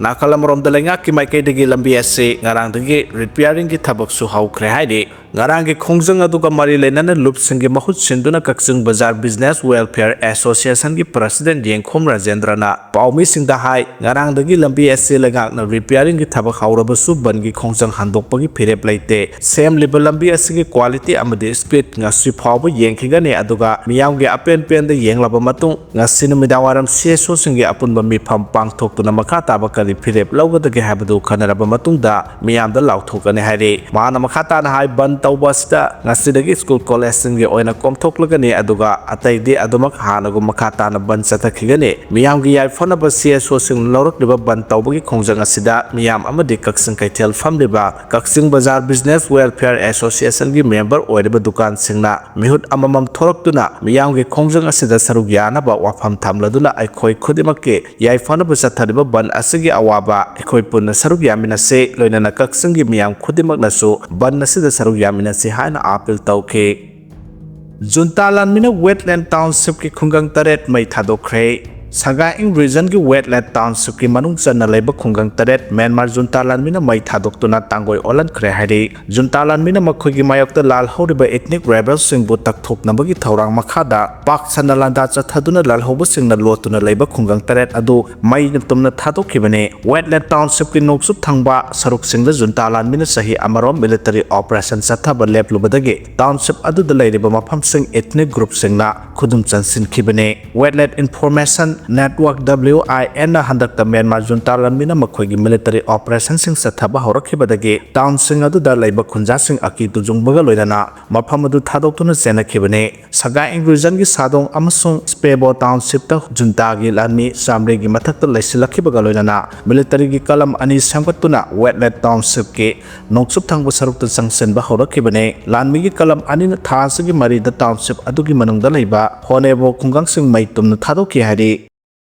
ꯅꯥꯀꯜ ꯑꯃꯔꯣꯝꯗ ꯂꯩꯉꯥꯛꯀꯤ ꯃꯥꯏꯀꯩꯗꯒꯤ ꯂꯝꯕꯤ ꯑꯁꯤ ꯉꯔꯥꯡꯗꯒꯤ ꯔꯤꯄꯤꯌꯥꯔꯤꯡꯒꯤ ꯊꯕꯛꯁꯨ ꯍꯧꯈ꯭ꯔꯦ ꯍꯥꯏꯔꯤ꯫ ꯉꯔꯥꯡꯒꯤ ꯈꯣꯡꯖꯪ ꯑꯗꯨꯒ ꯃꯔꯤ ꯂꯩꯅꯅ ꯂꯨꯞꯁꯤꯡꯒꯤ ꯃꯍꯨꯠ ꯁꯤꯟꯗꯨꯅ ꯀꯛꯆꯤꯡ ꯕꯖꯥꯔ ꯕꯤꯖꯤꯅꯦꯁ ꯋꯦꯜꯐꯤꯌꯔ ꯑꯦꯁꯣꯁꯤꯌꯦꯁꯟꯒꯤ ꯄ꯭ꯔꯁꯤꯗꯦꯟ ꯌꯦꯡꯈꯣꯝ ꯔꯥꯖꯦꯟꯗ꯭ꯔꯅ ꯄꯥꯎꯃꯤꯁꯤꯡꯗ ꯍꯥꯏ, ꯉꯔꯥꯡꯗꯒꯤ ꯂꯝꯕꯤ ꯑꯁꯤ ꯂꯩꯉꯥꯛꯅ ꯔꯤꯄꯤꯌꯥꯔꯤꯡꯒꯤ ꯊꯕꯛ ꯍꯧꯔꯕꯁꯨ ꯕꯟꯒꯤ ꯈꯣꯡꯖꯪ ꯍꯟꯗꯣꯛꯄꯒꯤ ꯐꯤꯔꯦꯞ ꯂꯩꯇꯦ꯫ ꯁꯦꯝꯂꯤꯕ ꯂꯝꯕꯤ ꯑꯁꯤꯒꯤ ꯀ꯭ꯋꯥꯂꯤꯇꯤ ꯑꯃꯗꯤ ꯁ꯭ꯄꯤꯗ ꯉꯁꯤ ꯐꯥꯎꯕ ꯌꯦꯡꯈꯤꯒꯅꯤ, ꯑꯗꯨꯒ ꯃꯤꯌꯥꯝꯒꯤ ꯑꯄꯦꯟ ꯄꯦꯟꯗ ꯌꯦꯡꯂꯕ ꯃꯇꯨꯡ ꯉꯁꯤ ꯅꯨꯃꯤꯗꯥꯡꯋꯥꯏꯔꯝ ꯁꯤ ꯑꯦꯁ ꯑꯣꯁꯤꯡꯒꯤ ꯑꯄꯨꯟꯕ ꯃꯤꯐꯝ ꯄꯥꯡꯊꯣꯛꯇꯨꯅ ꯃꯈꯥ ꯇꯥꯕ ꯀꯔꯤ ꯐꯤꯔꯦꯞ ꯂꯧꯒꯗꯒꯦ ꯍꯥꯏꯕꯗꯨ ꯈꯟꯅꯔꯕ ꯃꯇꯨꯡꯗ ꯃꯤꯌꯥꯝꯗ ꯂꯥꯎꯊꯣꯛꯀꯅꯤ ꯍꯥꯏꯔꯤ꯫ ꯃꯍꯥꯛꯅ ꯃꯈꯥ ꯇꯥꯅ ꯍꯥꯏ, ꯕꯟ ꯇꯧꯕ ꯑꯁꯤꯗ ꯉꯁꯤꯗꯒꯤ ꯁ꯭ꯀꯨꯜ ꯀꯣꯂꯦꯖꯁꯤꯡꯒꯤ ꯑꯣꯏꯅ ꯀꯣꯝꯊꯣꯛꯂꯒꯅꯤ, ꯑꯗꯨꯒ ꯑꯇꯩꯗꯤ ꯑꯗꯨꯃꯛ ꯍꯥꯟꯅꯒꯨꯝ ꯃꯈꯥ ꯇꯥꯅ ꯕꯟ ꯆꯠꯊꯈꯤꯒꯅꯤ꯫ ꯃꯤꯌꯥꯝꯒꯤ ꯌꯥꯏꯐꯅꯕ ꯁꯤ ꯑꯦꯁ ꯑꯣꯁꯤꯡꯅ ꯂꯧꯔꯛꯂꯤꯕ ꯕꯟ ꯇꯧꯕꯒꯤ ꯈꯣꯡꯖꯪ ꯑꯁꯤꯗ ꯃꯤꯌꯥꯝ ꯑꯃꯗꯤ ꯀꯛꯆꯤꯡ ꯀꯩꯊꯦꯜ ꯐꯝꯂꯤꯕ ꯀꯛꯆꯤꯡ ꯕꯖꯥꯔ ꯕꯤꯖꯤꯅꯦꯁ ꯋꯦꯜꯐꯤꯌꯔ ꯑꯦꯁꯣꯁꯤꯌꯦꯁꯟꯒꯤ ꯃꯦꯝꯕꯔ ꯑꯣꯏꯔꯤꯕ ꯗꯨꯀꯥꯟꯁꯤꯡꯅ ꯃꯤꯍꯨꯠ ꯑꯃꯃꯝ ꯊꯣꯔꯛꯇꯨꯅ ꯃꯤꯌꯥꯝꯒꯤ ꯈꯣꯡꯖꯪ ꯑꯁꯤꯗ ꯁꯔꯨꯛ ꯌꯥꯅꯕ ꯋꯥꯐꯝ ꯊꯝꯂꯗꯨꯅ ꯑꯩꯈꯣꯏ ꯈꯨꯗꯤꯡꯃꯛꯀꯤ ꯌꯥꯏꯐꯅꯕ ꯆꯠꯊꯔꯤꯕ ꯕꯟ ꯑꯁꯤꯒꯤ ꯑꯋꯥꯕ ꯑꯩꯈꯣꯏ ꯄꯨꯟꯅ ꯁꯔꯨꯛ ꯌꯥꯃꯤꯟꯅꯁꯤ, ꯂꯣꯏꯅꯅ ꯀꯛꯆꯤꯡꯒꯤ ꯃꯤꯌꯥꯝ ꯈꯨꯗꯤꯡꯃꯛꯅꯁꯨ ꯕꯟ ꯑꯁꯤꯗ ꯁꯔꯨꯛ ꯌꯥꯃꯤꯟꯅꯁꯤ ꯍꯥꯏꯅ ꯑꯥꯄꯤꯜ ꯇꯧꯈꯤ꯫ ꯖꯨꯟꯇꯥ ꯂꯥꯟꯃꯤꯅ ꯋꯦꯠꯂꯦꯟ ꯇꯥꯎꯟꯁꯤꯞꯀꯤ ꯈꯨꯡꯒꯪ ꯇꯔꯦꯠ ꯃꯩ ꯊꯥꯗꯣꯛꯈ꯭ꯔꯦ꯫ ꯁꯒꯥꯏ ꯔꯤꯖꯟꯒꯤ ꯋꯦꯠꯂꯦꯟ ꯇꯥꯎꯟꯁꯤꯞꯀꯤ ꯃꯅꯨꯡ ꯆꯟꯅ ꯂꯩꯕ ꯈꯨꯡꯒꯪ ꯇꯔꯦꯠ ꯃ꯭ꯌꯥꯟꯃꯥꯔ ꯖꯨꯟꯇꯥ ꯂꯥꯟꯃꯤꯅ ꯃꯩ ꯊꯥꯗꯣꯛꯇꯨꯅ ꯇꯥꯡꯒꯣꯏ ꯑꯣꯜꯍꯟꯈ꯭ꯔꯦ ꯍꯥꯏꯔꯤ꯫ ꯖꯨꯟꯇꯥ ꯂꯥꯟꯃꯤꯅ ꯃꯈꯣꯏꯒꯤ ꯃꯥꯌꯣꯛꯇ ꯂꯥꯜꯍꯧꯔꯤꯕ ꯏꯊꯅꯤꯛ ꯔꯦꯕꯦꯜꯁꯤꯡꯕꯨ ꯇꯛꯊꯣꯛꯅꯕꯒꯤ ꯊꯧꯔꯥꯡ ꯃꯈꯥꯗ ꯄꯥꯛ ꯁꯟꯅ ꯂꯥꯟꯗꯥ ꯆꯠꯊꯗꯨꯅ ꯂꯥꯜꯍꯧꯕꯁꯤꯡꯅ ꯂꯣꯠꯇꯨꯅ ꯂꯩꯕ ꯈꯨꯡꯒꯪ ꯇꯔꯦꯠ ꯑꯗꯨ ꯃꯩꯅ ꯇꯨꯝꯅ ꯊꯥꯗꯣꯛꯈꯤꯕꯅꯤ꯫ ꯋꯦꯠꯂꯦꯟ ꯇꯥꯎꯟꯁꯤꯞꯀꯤ ꯅꯣꯡꯆꯨꯞ ꯊꯪꯕ ꯁꯔꯨꯛꯁꯤꯡꯗ ꯖꯨꯟꯇꯥ ꯂꯥꯟꯃꯤꯅ ꯆꯍꯤ ꯑꯃꯔꯣꯝ ꯃꯤꯂꯤꯇꯔꯤ ꯑꯣꯄꯔꯦꯁꯟ ꯆꯠꯊꯕ ꯂꯦꯞꯂꯨꯕꯗꯒꯤ ꯇꯥꯎꯟꯁꯤꯞ ꯑꯗꯨꯗ ꯂꯩꯔꯤꯕ ꯃꯐꯝꯁꯤꯡ ꯏꯊꯅꯤꯛ ꯒ꯭ꯔꯨꯞꯁꯤꯡꯅ ꯈꯨꯗꯨꯝ ꯆꯟꯁꯤꯟꯈꯤꯕꯅꯤ꯫ ꯋꯦꯠꯂꯦꯟ ꯏꯟꯐꯣꯔꯃꯦꯁꯟ ꯅꯦꯠꯋꯥꯔꯛ, ꯗꯕ꯭ꯂꯤꯎ ꯑꯥꯏ ꯑꯦꯟꯅ ꯍꯟꯗꯛꯇ ꯃ꯭ꯌꯥꯟꯃꯥꯔ ꯖꯨꯟꯇꯥ ꯂꯥꯟꯃꯤꯅ ꯃꯈꯣꯏꯒꯤ ꯃꯤꯂꯤꯇꯔꯤ ꯑꯣꯄꯔꯦꯁꯟꯁꯤꯡ ꯆꯠꯊꯕ ꯍꯧꯔꯛꯈꯤꯕꯗꯒꯤ ꯇꯥꯎꯟꯁꯤꯡ ꯑꯗꯨꯗ ꯂꯩꯕ ꯈꯨꯟꯖꯥꯁꯤꯡ ꯑꯀꯤ ꯇꯨꯖꯨꯡꯕꯒ ꯂꯣꯏꯅꯅ ꯃꯐꯝ ꯑꯗꯨ ꯊꯥꯗꯣꯛꯇꯨꯅ ꯆꯦꯟꯅꯈꯤꯕꯅꯤ꯫ ꯁꯒꯥꯏ ꯔꯤꯖꯟꯒꯤ ꯁꯥꯗꯣꯡ ꯑꯃꯁꯨꯡ ꯁ꯭ꯄꯦꯕꯣ ꯇꯥꯎꯟꯁꯤꯞꯇ ꯖꯨꯟꯇꯥꯒꯤ ꯂꯥꯟꯃꯤ ꯆꯥꯃꯔꯤꯒꯤ ꯃꯊꯛꯇ ꯂꯩꯁꯤꯜꯂꯛꯈꯤꯕꯒ ꯂꯣꯏꯅꯅ ꯃꯤꯂꯤꯇꯔꯤꯒꯤ ꯀꯂꯝ ꯑꯅꯤ ꯁꯦꯝꯒꯠꯇꯨꯅ ꯋꯦꯠꯂꯦꯟ ꯇꯥꯎꯟꯁꯤꯞꯀꯤ ꯅꯣꯡꯆꯨꯞ ꯊꯪꯕ ꯁꯔꯨꯛꯇ ꯆꯪꯁꯤꯟꯕ ꯍꯧꯔꯛꯈꯤꯕꯅꯤ꯫ ꯂꯥꯟꯃꯤꯒꯤ ꯀꯂꯝ ꯑꯅꯤꯅ ꯊꯥ ꯑꯁꯤꯒꯤ ꯃꯔꯤꯗ ꯇꯥꯎꯟꯁꯤꯞ ꯑꯗꯨꯒꯤ ꯃꯅꯨꯡꯗ ꯂꯩꯕ ꯍꯣꯅꯦꯕꯣ ꯈꯨꯡꯒꯪꯁꯤꯡ ꯃꯩ ꯇꯨꯝꯅ ꯊꯥꯗꯣꯛꯈꯤ ꯍꯥꯏꯔꯤ꯫